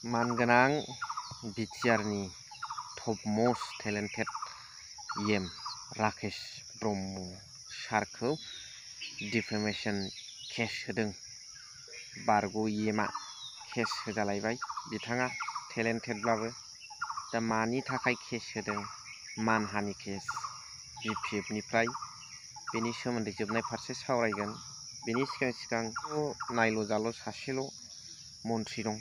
मानगोनां बिटिआरनि top most talented M Rakesh Brahma सारखौ डिफेमेशन केस होदों। बारग' एमआ केस होजालायबाय। बिथाङा टेलेन्टेडब्लाबो दा मानि थाखाय केस होदों? मानहानि केस बिपिएफनिफ्राय। बेनि सोमोन्दै जोबनाय फारसे सावरायगोन। बेनि सिगां नायल' जाल' सासेल' मन्थ्रि दं।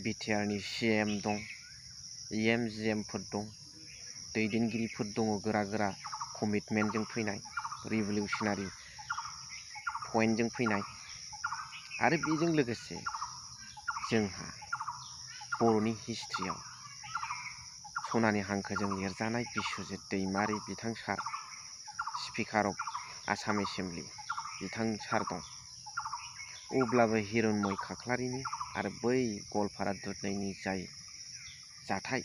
बिटिआरनि सिएम दं, एम जिएमफोर दं, दैदेनगिरिफोर दङ गोरा गोरा कमिटमेन्टजों फैनाय, रिभलिउसनारि पइन्टजों फैनाय। आरो बेजों लोगोसे जोंहा बर'नि हिस्ट्रियाव सनानि हांखोजों लिरजानाय बिस्वजित दैमारि बिथां सार, स्पिकार अफ आसाम एसेमब्लि बिथां सार दं। अब्लाबो हिरण्मय खाख्लारिनि आरो बै गवालपारा दुधनैनि जाय जाथाय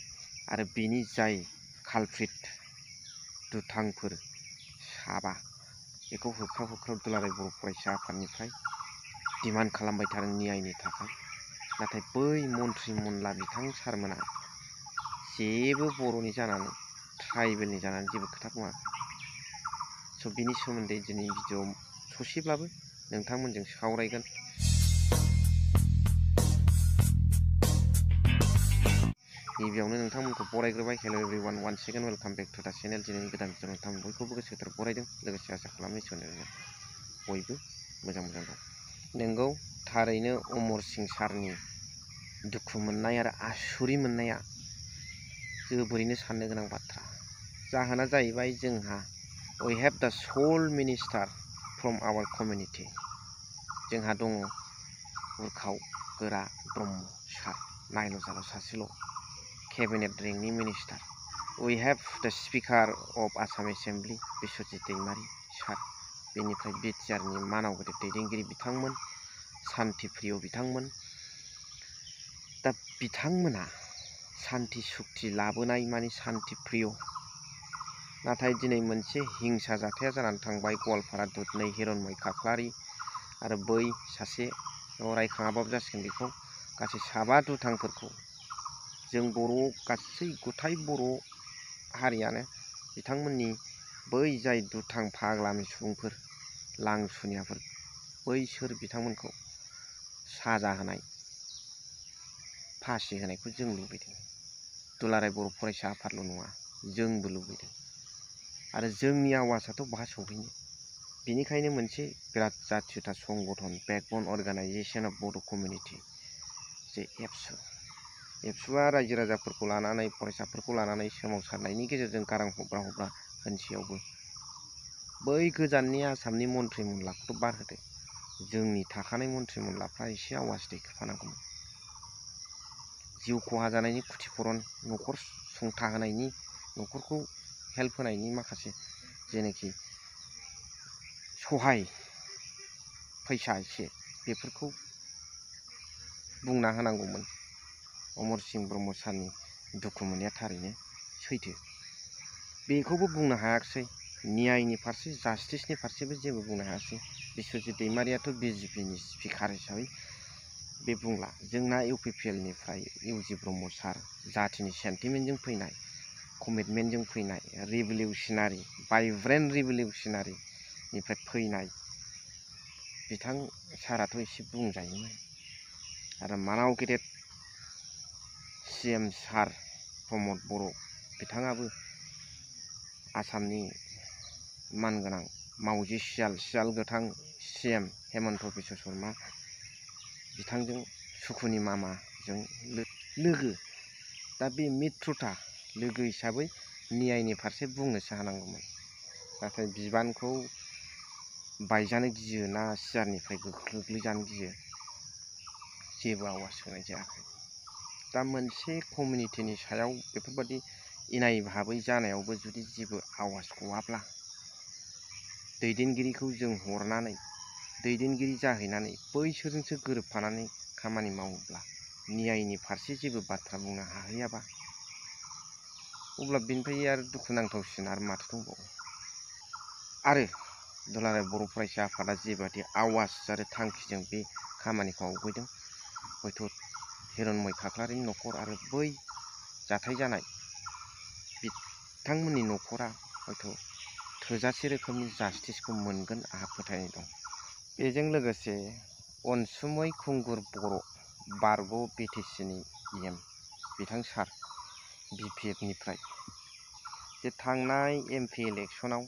आरो बिनि जाय कालप्रिट दुथांफोर साबा, बेखौ होख्राव होख्राव दुलाराय बर' फरायसा आफादनिफ्राय डिमान्ड खालामबाय थादों न्यायनि थाखाय। नाथाय बै मन्थ्रि मनला बिथां सारमोना जेबो बर'नि जानानै, ट्राइबेलनि जानानै जेबो खोथा बुङाखै। स' बिनि सोमोन्दै दिनै भिडिअ ससेब्लाबो नोंथांमोनजों सावरायगोन। गिबियावनो नोंथांमोनखौ बरायग्रोबाय। Hello' everyone, one second welcome back to the channel. दिनैनि गोदान भिडिअ नोंथांमोन बयखौबो गोसो गोथार बरायदों। लोगोसे आसा खालामो इसोरनो बयबो मोजां मोजां दं। नोंगौ, थारैनो अमर सिं सारनि दुखु मोननाय आरो आसुरि मोननाया जोबोरैनो साननो गोनां बाथ्रा। जाहोना जाहैबाय जोंहा वी हेभ दा सोल मिनिस्टार फ्रम आवार कमिउनिटि। जोंहा दङ उर्खाव गोरा ब्रह्म सार, नायल' जाल' सासेल' केबिनेट रेंकनि minister. We have the speaker of Assam assembly Biswajit Daimary sir. बेनिफ्राय बिटिआरनि मानाव गेदेर दैदेनगिरि बिथांमोन, सान्ति प्रिय बिथांमोन। दा बिथांमोना सान्ति सुक्ति लाबोनाय माने सान्ति प्रिय। नाथाय दिनै मोनसे हिंसा जाथाया जानानै थांबाय गवालपारा दुधनै हिरण्मय खाख्लारि आरो बै सासे रायखाङाबाबो जासिगोन बेखौ, गासै साबा दुथांफोरखौ जों बर' गासै गथाय बर' हारियानो बिथांमोननि बै जाय दुथां फाग्लानि सुबुंफोर, लांसुनियाफोर, बैसोर बिथांमोनखौ साजा होनाय, फासि होनायखौ जों लुबैदों। दुलाराय बर' फरायसा आफादल' नङा, जोंबो लुबैदों। आरो जोंनि आवाजआथ' बहा सौहैनो? बेनिखायनो मोनसे बिराद जाथियता संगठन, बेकबन अर्गानाइजेसन अफ बड' कमिउनिटि जे एबसुआ रायजो राजाफोरखौ लानानै, फरायसाफोरखौ लानानै सोमावसारनायनि गेजेरजों गारां हब्रा हब्रा होनसेयावबो बै गोजाननि आसामनि मन्थ्रि मनलाखौथ' बारहोदो, जोंनि थाखानाय मन्थ्रि मनलाफ्रा एसे आवाज दैखोफानांगौमोन। जिउ खहा जानायनि खुथिफरन, न'खर सुंथाहोनायनि, न'खरखौ हेल्प होनायनि माखासे जेनोखि सहाय फैसा एसे, बेफोरखौ बुंना होनांगौमोन। अमर सिं ब्रह्म सारनि दुखु मोननाया थारैनो सैथो। बेखौबो बुंनो हायाखिसै। न्यायनि फारसे, जास्टिसनि फारसेबो जेबो बुंनो हायासै। बिस्वजित दैमारियाथ' बिजेपिनि स्पिकार हिसाबै बे बुंला। जोंना इउपिपिएलनिफ्राय इउजि ब्रह्म सार, जाथिनि सेन्टिमेन्टजों फैनाय, कमिटमेन्टजों फैनाय, रिभलिउसनारि, भाइब्रेन्ट रिभलिउसनारिनिफ्राय फैनाय बिथां साराथ' एसे बुंजायोमोन। आरो मानाव गेदेर सिएम सार प्रमद बर' बिथाङाबो आसामनि मानगोनां मावजि सियाल गोथां सिएम हेमन्त बिश्व शर्मा बिथांजों सुखुनि मामाजों लोगो। दा बे मित्रता लोगो हिसाबै न्यायनि फारसे बुंनोसो हानांगौमोन। नाथाय बिबानखौ बायजानो गियो ना सियारनिफ्राय गोग्लैजानो गियो, जेबो आवाज होनाय जायाखै। दा मोनसे कमिउनिटिनि सायाव बेफोरबादि इनाय भाबै जानायावबो जुदि जेबो आवाज गवाब्ला, दैदेनगिरिखौ जों हरनानै, दैदेनगिरि जाहैनानै बैसोरजोंसो गोरोबफानानै खामानि मावोब्ला, न्यायनि फारसे जेबो बाथ्रा बुंनो हाहैयाबा, अब्ला बेनिफ्राय आरो दुखुनांथावसिन आरो माथो दंबावो। आरो दुलाराय बर' फरायसा आफादा जेबादि आवाज आरो थांखिजों बे खामानिखौ आवगायदों, हयथ' हिरण्मय खाख्लारिनि न'खर आरो बै जाथाय जानाय बिथांमोननि न'खरा हयथ' थोजासे रोखोमनि जास्टिसखौ मोनगोन आंहा फोथायनाय दं। बेजों लोगोसे अनसुमै खुंगुर बर' बारग' बिटिसिनि EM बिथां सार BPF निफ्राय जे थांनाय MP इलेक्सनाव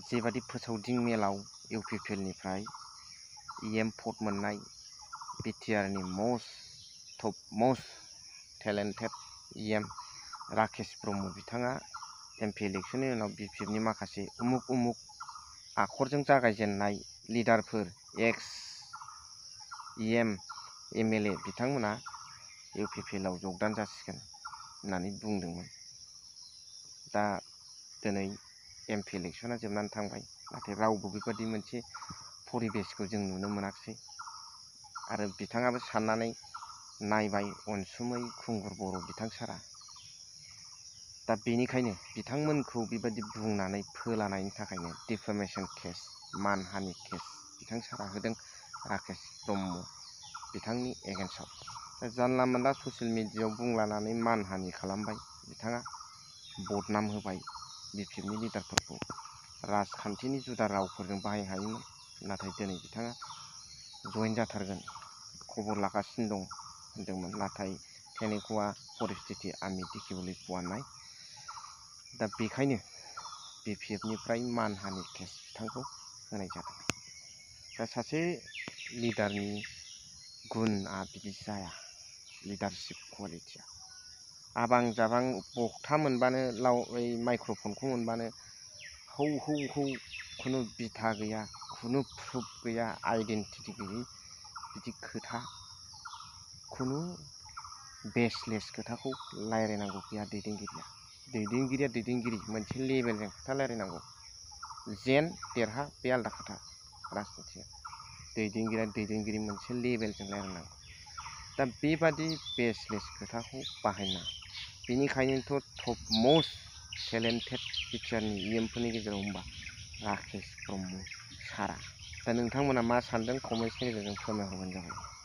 जेबादि फोसावदिं मेलाव UPPL निफ्राय EM भट मोननाय BTR नि most talented EM Rakesh Brahma बिथाङा MP इलेक्सननि उनाव BPF नि माखासे उमुक आखरजों जागायजेननाय लिडारफोर एक्स EM MLA बिथांमोना UPPL आव जगदान जासिगोन होननानै बुंदोंमोन। दा दिनै MP इलेक्सना जोबनानै थांबाय, नाथाय रावबो बेबादि मोनसे परिबेसखौ जों नुनो मोनाखिसै आरो बिथाङाबो साननानै नायबाय अनसुमै खुंगुर बर' बिथां सारा। दा बेनिखायनो बिथांमोनखौ बेबायदि बुंनानै फोलानायनि थाखायनो डिफेमेशन केस मानहानि केस बिथां सारा होदों राकेश ब्रह्म बिथांनि एगेन्स्टआव। दा जानला मोनला ससियेल मिडियायाव बुंलानानै मानहानि खालामबाय बिथाङा, बदनाम होबाय BPF नि लिडारफोरखौ, राजखान्थिनि जुदा रावफोरजों बाहाय हायोमोन, नाथाय दिनै बिथाङा जइन जाथारगोन खबर लागासिनो दं होनदोंमोन, नाथाय थेनेकुवा परिस्थिति आमि दिखिबोलि पुवानाय। दा बेखायनो BPF निफ्राय मानहानि केस बिथांखौ होनाय जादों। दा सासे लिडारनि गुनआ बिदि जाया, लिडारशिप क्वालिटिया आबां जाबां बक्ता मोनबानो माइक्र'फनखौ मोनबानो हौ खुनु बिथा गैया, खुनु प्रुफ गैया, आइडेन्टिटि गैयै बिदि खोथा, खुनु बेसलेस खोथाखौ रायलायनांगौ गैया दैदेनगिरिया मोनसे लेभेलजों खोथा रायलायनांगौ। जेन देरहा बे आलादा खोथा, राजनितिया दैदेनगिरि मोनसे लेभेलजों रायलायनांगौ। दा बेबादि बेसलेस खोथाखौ बाहायना, बेनिखायनोथ' टप मोस्ट टेलेन्टेड BTR नि EM फोरनि गेजेराव होनबा राकेश ब्रह्म सारा। दा नोंथांमोना मा सानदों कमेन्ट्सनि गेजेरजों फोरमायहरबानो जाबाय।